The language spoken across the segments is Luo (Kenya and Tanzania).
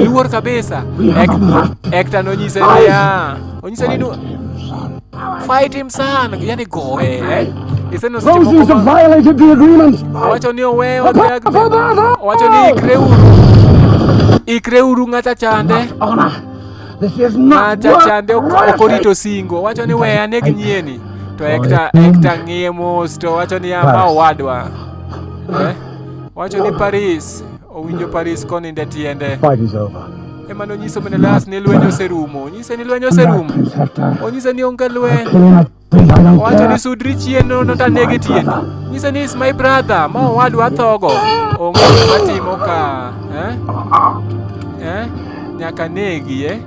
Iluor kabisa. Hector nonyise niya, onyise ni fight him son, yani goye. Eh? Iseno seche Those moko who ma violated the agreement. owacho ni oweyo the agreement. Owacho ni ikreuru. Ikreuru ng'acha chande. Honor. This is not Ng'acha worth chande ok ok orito singo. Owacho ni we aneg nyieni. To Hector Hector ng'iye mos to owacho ni ma owadwa. Eh? Owacho ni Paris owinjo Paris konindo e tiende. Fight is over. Ema nonyiso Menelaus ni lweny oserumo. Onyise ni lweny oserumo. Prince Hector. Onyise ni onge lweny. Killing a thing I don't Owacho care. ni sudri chien no to anege tiendi. Nyise ni is my brother, ma owadwa athogo. Onge gima timo ka. Eh? Eh? Nyaka negi eh?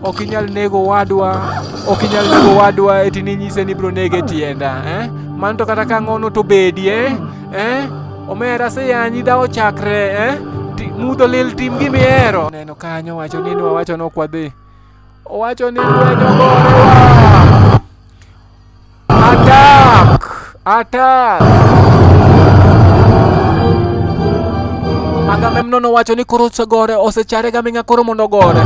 Ok inyal nego owadwa, ok inyal nego owadwa eti ninyise ni ibiro nege tienda. Eh? Mano to kata ka ng'ono to bedi eh? Eh? Omera aseyanyi dhawo chakre eh? Mudho lil tim gima ihero. Neno kanyo wacho ni nwawacho ni ok wadhi. Owacho ni lweny ogorewa. Attack! Attack! Agamemnon owacho ni koro osegore, osechare gaming'a koro mondo ogore.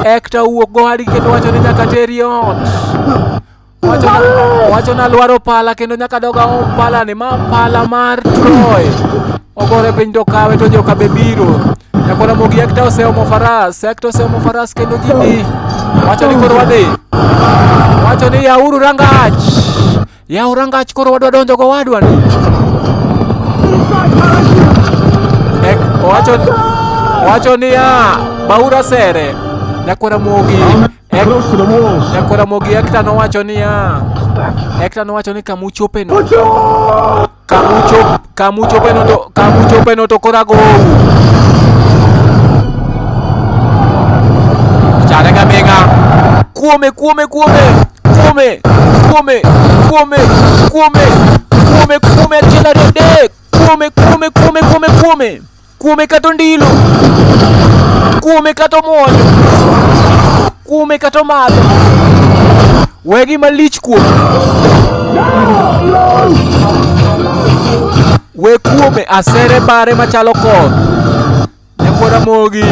Hector owuok gowadgi kendo wacho ni nyaka teri ot. Wacho na lwaro pala kendo nyaka dog aom pala ni ma pala mar Troy. Ogore piny to kawe to joka be biro. Nyakwar Ramogi Hector oseomo faras, Hector oseomo faras kendo ji dhi. Wacho ni koro wadhi. Wacho ni yauru rangach. Yaw rangach koro wadwa donjo gowadwa ni. Owacho owacho niya, baura sere. Nyakwar Ramogi Close to the walls. Nyakwar Ramogi Hector nowacho niya, Hector nowacho ni kamuchope no. Kamuchop kamuchope no to kamuchope no to koro agou. Chare gaming'a. Kuome kuome kuome kuome kuome kuome kuome kuome kuome achiel ariyo adek kuome kuome kuome kuome kuome kuome kata ondilo kuome kata omuonyo kuome kata omadho wegi malich kuome we kuome asere bare machalo koth nyakwar Ramogi.